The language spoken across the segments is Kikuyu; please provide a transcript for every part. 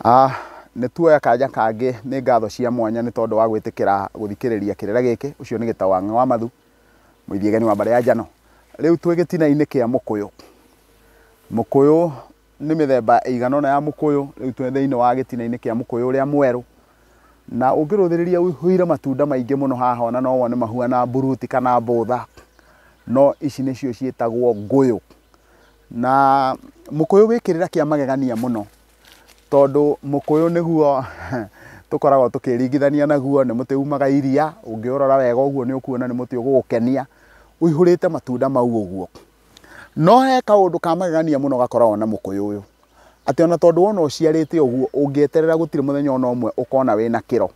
Nĩ tuoya kanya kangĩ nĩ ngatho cia mwanya nĩ tondũ wa gwĩtĩkĩra gũthikĩrĩria kĩrĩra gĩkĩ. Ũcio nĩ Gĩtaũ wa Ng'a wa Mathu, mũithiegeni wa mbarĩ ya Njano. Rĩu twĩ gĩtina-inĩ kĩa mũkũyũ. Mũkũyũ nĩ mĩthemba ĩigana ũna ya mũkũyũ, rĩu twĩ thĩinĩ wa gĩtina-inĩ kĩa mũkũyũ ũrĩa mwerũ. Na ũngĩrũthĩrĩria ũihũire matunda maingĩ mũno haha, ona no wone mahuana mburuti kana mbũtha, no ici nĩcio ciĩtagwo ngũyũ. Na mũkũyũ wĩ kĩrĩra kĩa magegania mũno, tondũ mũkũyũ nĩguo tũkoragwo tũkĩringithania naguo, nĩ mũtĩ umaga iria, ũngĩũrora wega ũguo nĩ ũkuona nĩ mũtĩ ũgũgũkenia, ũihũrĩte matunda mau ũguo. No he kaũndũ ka magegania mũno gakoragwo na mũkũyũ ũyũ, atĩ ona tondũ wona ũciarĩte ũguo, ũngĩeterera gũtirĩ mũthenya ona ũmwe ũkona wĩna kĩro.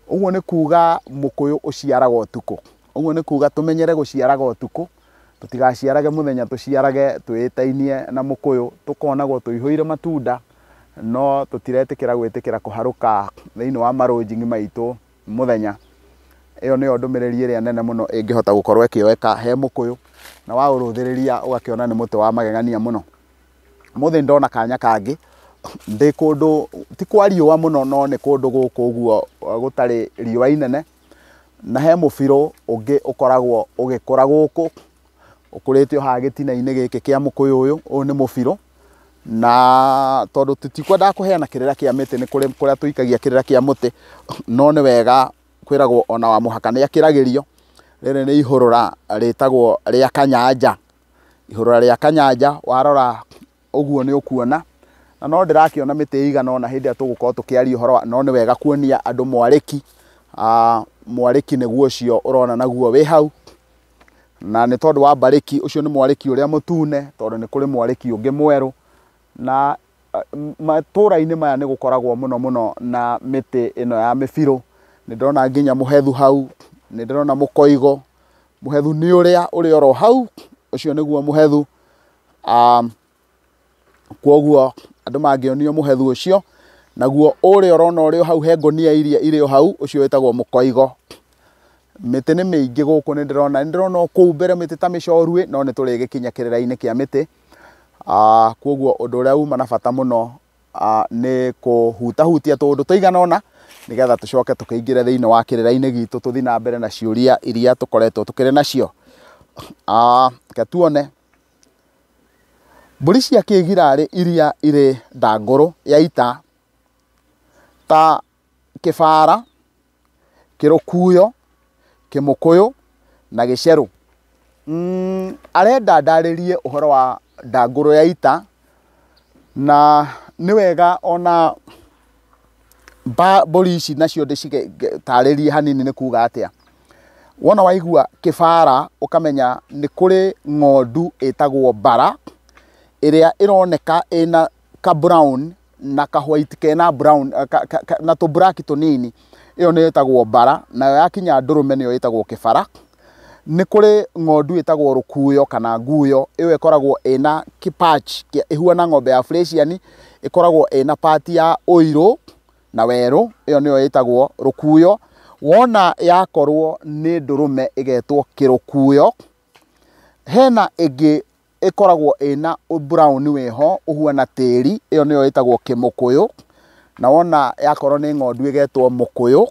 Ũguo nĩ kuga mũkũyũ ũciaraga ũtukũ. Ũguo nĩ kuga tũmenyere gũciaraga ũtukũ, tũtigaciarage mũthenya, tũciarage twĩĩtainie na mũkũyũ, tũkonagwo tũihũire matunda, no tũtiretĩkĩra gwĩtĩkĩra kũharũka thĩinĩ wa marũnjing'i maitũ mũthenya. Ĩyo nĩyo ndũmĩrĩri ĩrĩa nene mũno ĩngĩhota gũkorwo ĩkĩoeka he mũkũyũ, na waũrũthĩrĩria ũgakĩona nĩ mũtĩ wa magegania mũno. Ũmũthĩ ndona kanya kangĩ, ndĩ kũndũ ti kwa riũa mũno, no nĩ kũndũ gũkũ ũguo gũtarĩ riũa inene, na he mũbirũ ũngĩ ũkoragwo ũgĩkũra gũkũ, ũkũrĩte o haha gĩtina-inĩ gĩkĩ kĩa mũkũyũ ũyũ. Ũyũ nĩ mũbirũ, na tondũ tũtikwendaga kũheana kĩrĩra kĩa mĩtĩ, nĩ kũrĩ kũrĩa tũikagia kĩrĩra kĩa mũtĩ, no nĩ wega kwĩragwo ona wa mũhaka nĩ akĩragĩrio. Rĩrĩ nĩ ihũrũra rĩtagwo rĩa kanyanja. Ihũrũra rĩa kanyanja warora ũguo nĩ ũkuona, na no ndĩrakĩona mĩtĩ ĩigana ũna hĩndĩ ĩrĩa tũgũkorwo tũkĩaria ũhoro wa, no nĩ wega kuonia andũ mwarĩki. Mwarĩki nĩguo ũcio ũrona naguo wĩ hau, na nĩ tondũ wa mbarĩki, ũcio nĩ mwarĩki ũrĩa mũtune, tondũ nĩ kũrĩ mwarĩki ũngĩ mwerũ. Na matũra-inĩ maya nĩ gũkoragwo mũno mũno na mĩtĩ ĩno ya mĩbirũ. Nĩ ndĩrona nginya mũhethu hau, nĩ ndĩrona mũkoigo. Mũhethu nĩ ũrĩa ũrĩ oro hau, ũcio nĩguo mũhethu. Kwoguo andũ mangĩonio mũhethu ũcio, naguo ũrĩa ũrona ũrĩ hau he ngũnia iria irĩ o hau, ũcio wĩtagwo mũkoigo. Mĩtĩ nĩ mĩingĩ gũkũ, nĩ ndĩrona o kũu mbere mĩtĩ ta mĩcoruĩ, no nĩ tũrĩgĩkinya kĩrĩra-inĩ kĩa mĩtĩ. Kwoguo ũndũ ũrĩa uma na bata mũno nĩ kũhutahutia tũũndũ tũigana ũna, nĩgetha tũcoke tũkĩingĩre thĩinĩ wa kĩrĩra-inĩ gitũ, tũthiĩ na mbere na ciũria iria tũkoretwo tũkĩrĩ nacio. Reke tuone mbũri cia kĩgirarĩ iria irĩ ndangũrũ ya ita ta kĩbara, kĩrũkuyo, kĩmũkũyũ na gĩcerũ. Arenda ndarĩrie ũhoro wa ndangũrũ ya ita, na nĩ wega ona mbũri ici nacio ndĩcitarĩrie hanini nĩ kuga atĩa. Wona waigua kĩbara ũkamenya nĩ kũrĩ ng'ondu ĩtagwo mbara, ĩrĩa ĩroneka ĩna ka brown na ka white kena brown, na tũ black tũnini, ĩyo nĩ ĩtagwo mbara, nayo yakinya ndũrũme nĩyo ĩtagwo kĩbara. Nĩ kũrĩ ng'ondu ĩtagwo rũkuyo kana nguyo, ĩyo ĩkoragwo ĩna kĩ-patch ĩhuana ng'ombe ya Friesian, ĩkoragwo ĩna part ya ũirũ na werũ, ĩyo nĩyo ĩtagwo rũkuyo. Wona yakorwo nĩ ndũrũme ĩgetwo kĩrũkuyo. Hena ĩngĩ ĩkoragwo ĩna brown wĩho ũhuana tĩri, ĩyo nĩyo ĩtagwo kĩmũkũyũ, na wona yakorwo nĩ ng'ondu ĩgetwo mũkũyũ.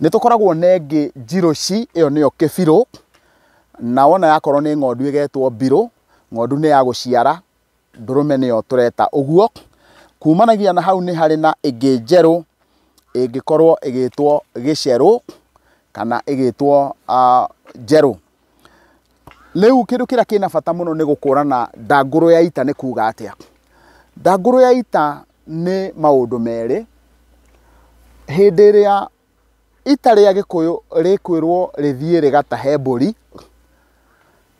Nĩ tũkoragwo na ĩngĩ njirũci, ĩyo nĩyo kĩbirũ, na wona yakorwo nĩ ng'ondu ĩgetwo mbirũ, ng'ondu nĩ ya gũciara, ndũrũme nĩyo tũreta ũguo. Kumanagia na hau nĩ harĩ na ĩngĩ njerũ ĩngĩkorwo ĩgĩtwo gĩcerũ kana ĩgĩtwo njerũ. Rĩu kĩndũ kĩrĩa kĩna bata mũno nĩ gũkũrana ndangũrũ ya ita nĩ kuga atĩa. Ndangũrũ ya ita nĩ maũndũ merĩ. Hĩndĩ ĩrĩa ita rĩa Gĩkũyũ rĩkwĩrwo rĩthiĩ rĩgatahe mbũri,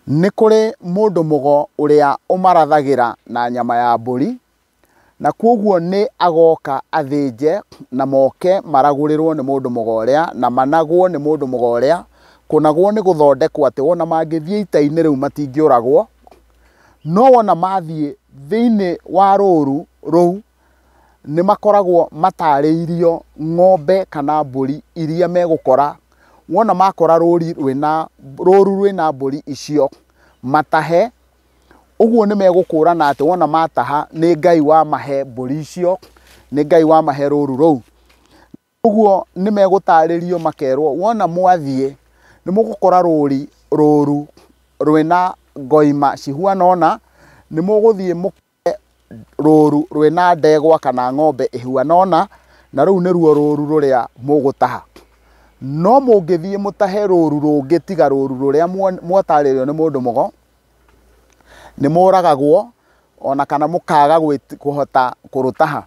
nĩ kũrĩ mũndũ mũgo ũrĩa ũmarathagĩra na nyama ya mbũri, na kwoguo nĩ agoka athĩnje na moke maragũrĩrwo nĩ mũndũ mũgo ũrĩa, na managwo nĩ mũndũ mũgo ũrĩa. Kũnagwo nĩ gũthondekwo atĩ wona mangĩthiĩ ita-inĩ rĩu matingĩũragwo, no wona mathiĩ thĩinĩ wa rũru rũu nĩ makoragwo matarĩirio ng'ombe kana mbũri iria megũkora. Wona makora rũru rwĩna mbũri icio matahe, ũguo nĩ megũkũrana atĩ wona mataha nĩ Ngai wamahe mbũri icio, Nĩ Ngai wamahe rũru rũu. Ũguo nĩ megũtarĩrio makerwo wona mwathiĩ nĩ mũgũkora rũri rũru rwĩna ngoima cihuana ũna, nĩ mũgũthiĩ mũkore rũru rwĩna ndegwa kana ng'ombe ĩhuana ũna, na rũu nĩruo rũru rũrĩa mũgũtaha. No mũngĩthiĩ mũtahe rũru rũngĩ tiga rũru rũrĩa mwatarĩrio nĩ mũndũ mũgo, nĩ mũragagwo ona kana mũkaga kũhota kũrũtaha.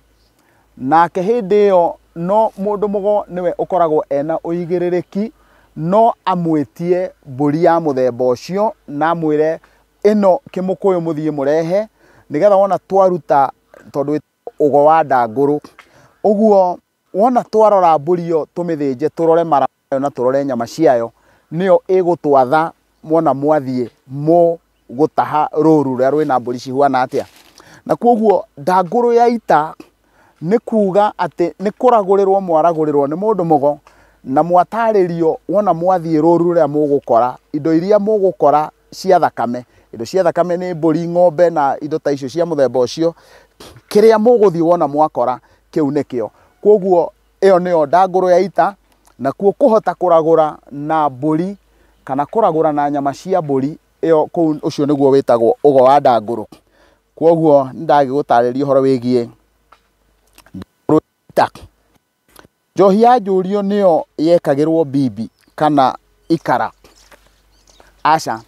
Nake hĩndĩ ĩyo no mũndũ mũgo nĩwe ũkoragwo ena ũigĩrĩrĩki, no amwĩtie mbũri ya mũthemba ũcio na amwĩre ĩno kĩmũkũyũ mũthiĩ mũrehe, nĩgetha wona twaruta, tondũ ũgo wa ndangũrũ. Ũguo wona twarora mbũri ĩyo tũmĩthĩnje, tũrore mara mayo na tũrore nyama ciayo, nĩyo ĩgũtwatha mwona mwathiĩ mũgũtaha rũru rũrĩa rwĩna mbũri cihuana atĩa. Na koguo ndangũrũ ya ita nĩ kuga atĩ nĩ kũragũrĩrwo mwaragũrĩrwo nĩ mũndũ mũgo, na mwatarĩrio wona mwathiĩ rũru rũrĩa mũgũkora, indo iria mũgũkora cia thakame, indo cia thakame nĩ mbũri, ng'ombe na indo ta icio cia mũthemba ũcio, kĩrĩa mũgũthiĩ wona mwakora kĩu nĩkĩo. Koguo ĩyo nĩyo ndangũrũ ya ita. Nakuo kũhota kũragũra na mbũri kana kũragũra na nyama cia mbũri ĩyo kũu, ũcio nĩguo wĩtagwo ũgo wa ndangũrũ. Koguo nĩ ndagĩgũtarĩria ũhoro wĩgiĩ ndangũrũ ya ita. Njohi ya njũrio nĩyo yekagĩrwo bibi kana ikara. Aca,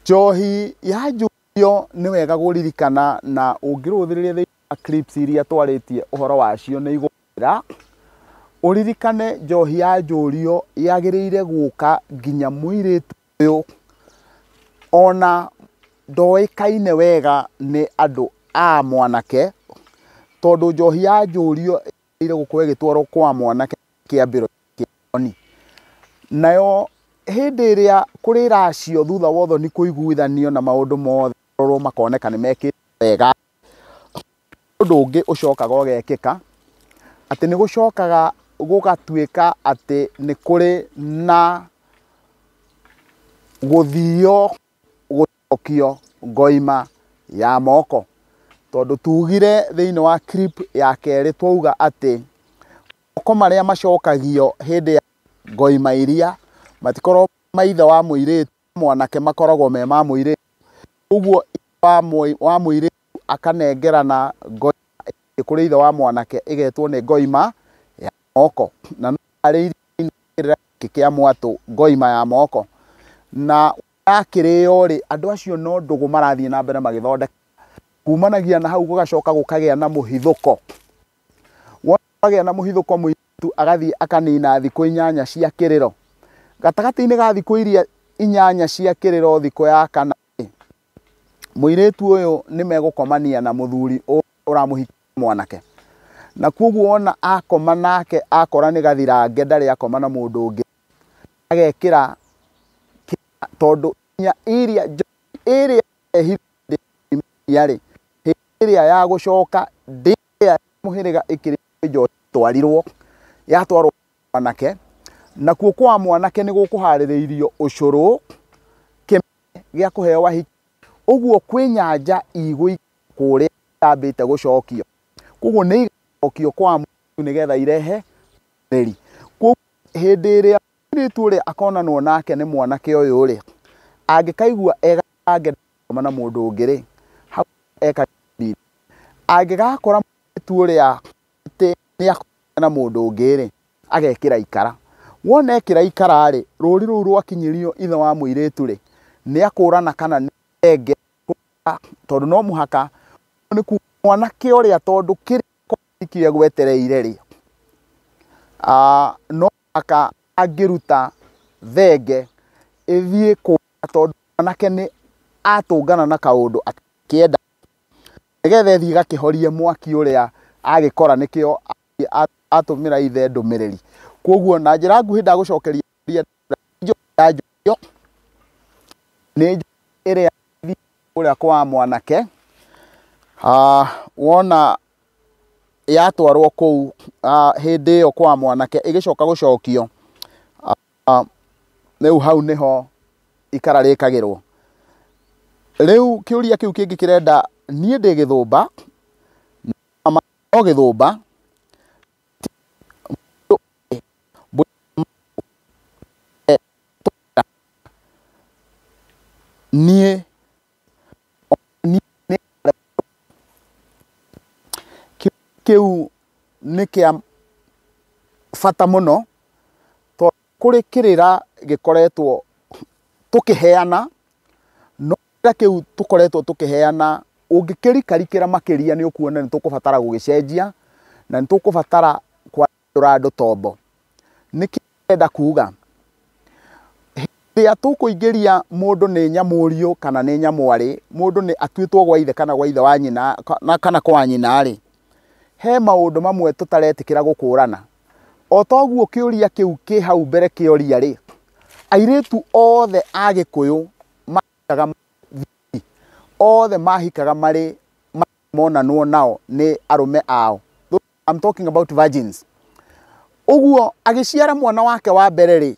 njohi ya njũrio nĩ wega kũririkana, na ũngĩrũthĩrĩria thĩinĩ wa clips iria twarĩtie ũhoro wacio nĩ igũkwĩra ũririkane njohi ya njũrio yagĩrĩire gũka nginya mũirĩtu ũyũ ona ndoĩkaine wega nĩ andũ a mwanake, tondũ njohi ya njũrio yagĩrĩire gũkorwo ĩgĩtwarwo kwa mwanake kĩambĩro kĩa ũthoni. Nayo hĩndĩ ĩrĩa kũrĩ racio thutha wa ũthoni kũiguithanio na maũndũ mothe kũrorwo makoneka nĩ mekĩtwo wega, ũndũ ũngĩ ũcokaga ũgekĩka atĩ nĩ gũcokaga gũgatuĩka atĩ nĩ kũrĩ na gũthio gũcokio ngoima ya moko, tondũ tugire thĩinĩ wa clip ya kerĩ twauga atĩ moko marĩa macokagio hĩndĩ ya ngoima iria matikoragwo ma ithe wa mũirĩtu mwanake, makoragwo me ma mũirĩtu. Ũguo wa mũirĩtu akanengerana ngoima kũrĩ ithe wa mwanake ĩgetwo nĩ ngoima ya moko, na no harĩ kĩrĩra gĩkĩ kĩa mwatũ ngoima ya moko. Na yakĩrĩo rĩ, andũ acio no ndũgũ marathiĩ na mbere magĩthondeka. Kumanagia na hau gũgacoka gũkagĩa na mũhithũko. Wona kwagĩa na mũhithũko, mũirĩtu agathiĩ akanina thikũ 8 cia kĩrĩro. Gatagatĩ-inĩ ga thikũ iria 8 cia kĩrĩro, thikũ ya kana rĩ, mũirĩtu ũyũ nĩ megũkomania na mũthuri ũramũhikia mwanake. Na koguo wona akoma nake, akora nĩ gathirange, ndarĩ akoma na mũndũ ũngĩ, agekĩra tondũ iria ĩrĩa rĩ, hĩndĩ ĩrĩa ya gũcoka ndĩrĩa mũhĩrĩga ĩkĩrĩ njohi twarirwo, yatwarwo mwanake, nakuo kwa mwanake nĩ gũkũharĩrĩirio ũcũrũ kĩmere gĩa kũheo ahiki. Ũguo kwĩ nyanja igũikio kũrĩa yambĩte gũcokio, koguo nĩ igacokio kwa mũirĩtu nĩgetha irehe rĩri. Koguo hĩndĩ ĩrĩa mũirĩtu ũrĩa akonanwo nake nĩ mwanake ũyũ rĩ, angĩkaigua egathirange ndakoma na mũndũ ũngĩ rĩ, hau eka ndini. Angĩgakora mũirĩtu ũrĩa atĩ nĩ akomete na mũndũ ũngĩ rĩ, agekĩra ikara. Wona ekĩra ikara rĩ, rũri rũu rwakinyĩrio ithe wa mũirĩtu rĩ, nĩ akũrana kana nĩ thenge, tondũ no mũhaka nĩ kuga mwanake ũrĩa, tondũ kĩrĩa gwetereire rĩ, no mũhaka angĩruta thenge ĩthiĩ kũra, tondũ mwanake nĩ atũngana na kaũndũ atakĩenda, nĩgetha ĩthiĩ ĩgakĩhorie mwaki ũrĩa agĩkora nĩkĩo atũmĩra ithe ndũmĩrĩri. Koguo na njĩra nguhĩ ndagũcokeria nĩ ĩrĩa kũrĩa kwa mwanake, wona yatwarwo kũu hĩndĩ ĩyo kwa mwanake ĩgĩcoka gũcokio, rĩu hau nĩho ikara rĩkagĩrwo. Rĩu kĩũria kĩu kĩngĩ kĩrenda niĩ ndĩ gĩthũmba, No gĩthũmba niĩ kĩu nĩ kĩa bata mũno tondũ kũrĩ kĩrĩra gĩkoretwo tũkĩheana, no kĩrĩra kĩu tũkoretwo tũkĩheana ũngĩkĩrikarikĩra makĩria nĩ ũkuona nĩ tũkũbatara gũgĩcenjia na nĩ tũkũbatara kwandũra andũ tombo. Nĩkĩ ndĩrenda kuga? Hĩndĩ ĩrĩa tũkũingĩria mũndũ nĩ nyamũriũ kana nĩ nyamwarĩ, mũndũ nĩ atuĩtwo gwa ithe kana gwa ithe wa nyina kana kwa nyina rĩ, he maũndũ mamwe tũtaretĩkĩra gũkũrana. O toguo kĩũria kĩu kĩ hau mbere kĩoria rĩ, airĩtu othe a Gĩkũyũ mahikaga othe mahikaga marĩ monanwo nao nĩ arũme ao. I'm talking about virgins. Ũguo agĩciara mwana wake wa mbere rĩ,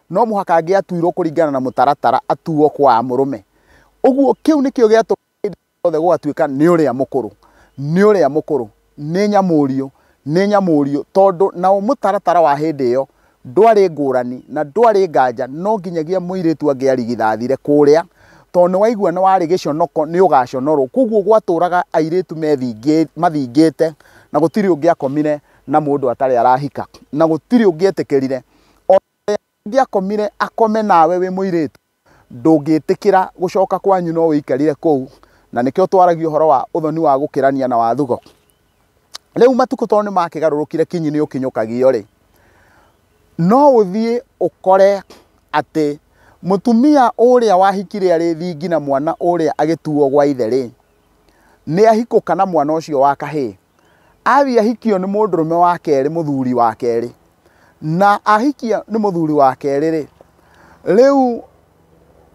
no mũhaka angĩatuirwo kũringana na mũtaratara atuo kwa mũrũme. Ũguo kĩu nĩkĩo gĩatũmire othe gũgatuĩka nĩ ũrĩa mũkũrũ, nĩ ũrĩa mũkũrũ, nĩ nyamũriũ, nĩ nyamũriũ, tondũ nao mũtaratara wa hĩndĩ ĩyo ndwarĩ ngũrani na ndwarĩ nganja, no nginyagia mũirĩtu angĩarigithathire kũrĩa, tondũ nĩ waigua nĩ warĩ gĩconoko nĩ ũgaconorwo. Koguo gwatũraga airĩtu mathingĩte na gũtirĩ ũngĩakomire na mũndũ atarĩ arahika, na gũtirĩ ũngĩetĩkĩrire ũngĩakomire akome nawe wĩ mũirĩtu, ndũngĩtĩkĩra gũcoka kwanyu no wĩikarire kũu, na nĩkĩo twaragia ũhoro wa ũthoni wa gũkĩrania na wa thugo. Rĩu matukũ tondũ nĩ makĩgarũrũkire kinyi nĩ ũkinyũkagio rĩ, no ũthiĩ ũkore atĩ mũtumia ũrĩa wahikire arĩ thingi na mwana ũrĩa agĩtuo gwa ithe rĩ, nĩ ahikũka na mwana ũcio wa kahĩĩ. Athiĩ ahikio nĩ mũndũrũme wa kerĩ, mũthuri wa kerĩ, na ahikia nĩ mũthuri wa kerĩ rĩ, rĩu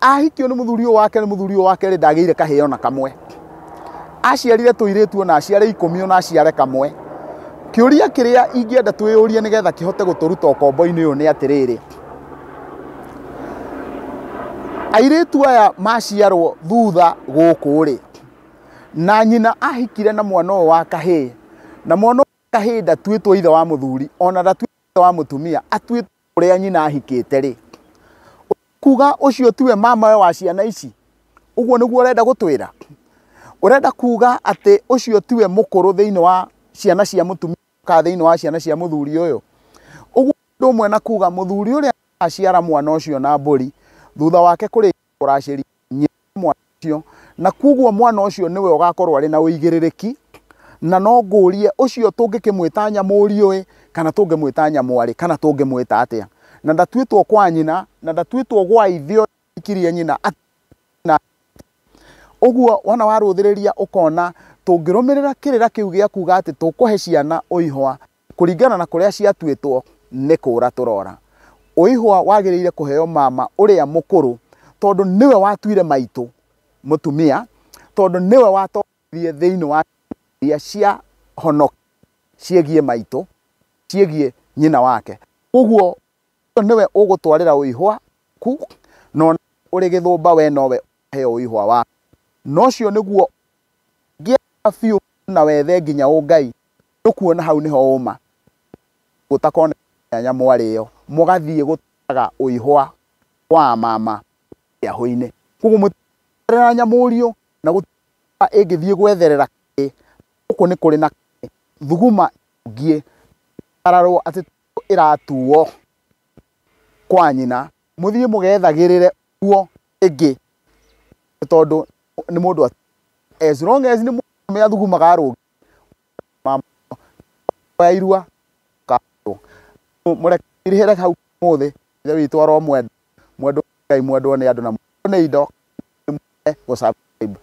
ahikio nĩ mũthuri ũyũ wa kerĩ, mũthuri ũyũ wa kerĩ ndagĩire kahĩĩ ona kamwe. Aciarire tũirĩtu ona aciare 10 ona aciare kamwe. Kĩũria kĩrĩa ingĩenda twĩyũrie nĩgetha kĩhote gũtũruta ũkombo-inĩ ũyũ nĩ atĩrĩrĩ, airĩtu aya maciarwo thutha gũkũ rĩ, na nyina ahikire na mwana ũyũ wa kahĩĩ, na mwana ũyũ wa kahĩĩ ndatuĩtwo ithe wa mũthuri ona ndatuĩtwo ithe wa mũtumia, atuĩtwo ũrĩa nyina ahikĩte rĩ, kuga ũcio tiwe mamawe wa ciana ici? Ũguo nĩguo ũrenda gũtwĩra? Ũrenda kuga atĩ ũcio tiwe mũkũrũ thĩinĩ wa ciana cia mũtumia kana thĩinĩ wa ciana cia mũthuri ũyũ? Ũguo ũndũ ũmwe na kuga mũthuri ũrĩa aciara mwana ũcio na mbũri, thutha wake kũrĩ kũracĩria nyina mwana ũcio, na koguo mwana ũcio nĩwe ũgakorwo arĩ na ũigĩrĩrĩki. Na no ngũrie ũcio tũngĩkĩmwĩta nyamũriũ ĩ, kana tũngĩmwĩta nyamwarĩ, kana tũngĩmwĩta atĩa? Na ndatuĩtwo kwa nyina, na ndatuĩtwo gwa ithe ũrĩa ahikirie nyina. Ũguo wona warũthĩrĩria ũkona tũngĩrũmĩrĩra kĩrĩra kĩu gĩa kuga atĩ tũkũhe ciana ũihwa kũringana na kũrĩa ciatuĩtwo, nĩ kũra tũrora. Ũihwa wagĩrĩire kũheo mama ũrĩa mũkũrũ, tondũ nĩwe watuire maitũ mũtumia, tondũ nĩwe watongoririe thĩinĩ wa iria cia honoka ciĩgiĩ maitũ, ciĩgiĩ nyina wake. Ũguo nĩwe ũgũtwarĩra ũihwa ku, no ũrĩ gĩthũmba we nowe ũheo ũihwa waku. No ũcio nĩguo ngĩa biũ na wethe nginya ũngai, ũkuona hau nĩho ũma gũtakona nyamwarĩ ĩyo, mũgathiĩ gũtwaraga ũihwa wa mama kĩahũ-inĩ. Koguo mũtitwarĩra nyamũriũ na gũtirĩ ĩngĩthiĩ gwetherera kĩ, gũkũ nĩ kũrĩ na thuguma ngiĩ ararwo atĩ ĩratuo kwa nyina, mũthiĩ mũgethagĩrĩre guo ĩngĩ, tondũ nĩ mũndũ as long as nĩ mũndũ athugumaga rũngĩ ya irua mũrekeire hau mũthĩ. Ithe witũ aromwenda, mwendwo Ngai, mwendwo nĩ andũ na mwendwo nĩ indo, gũ subscribe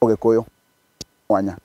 Ũgĩkũyũ mwanya.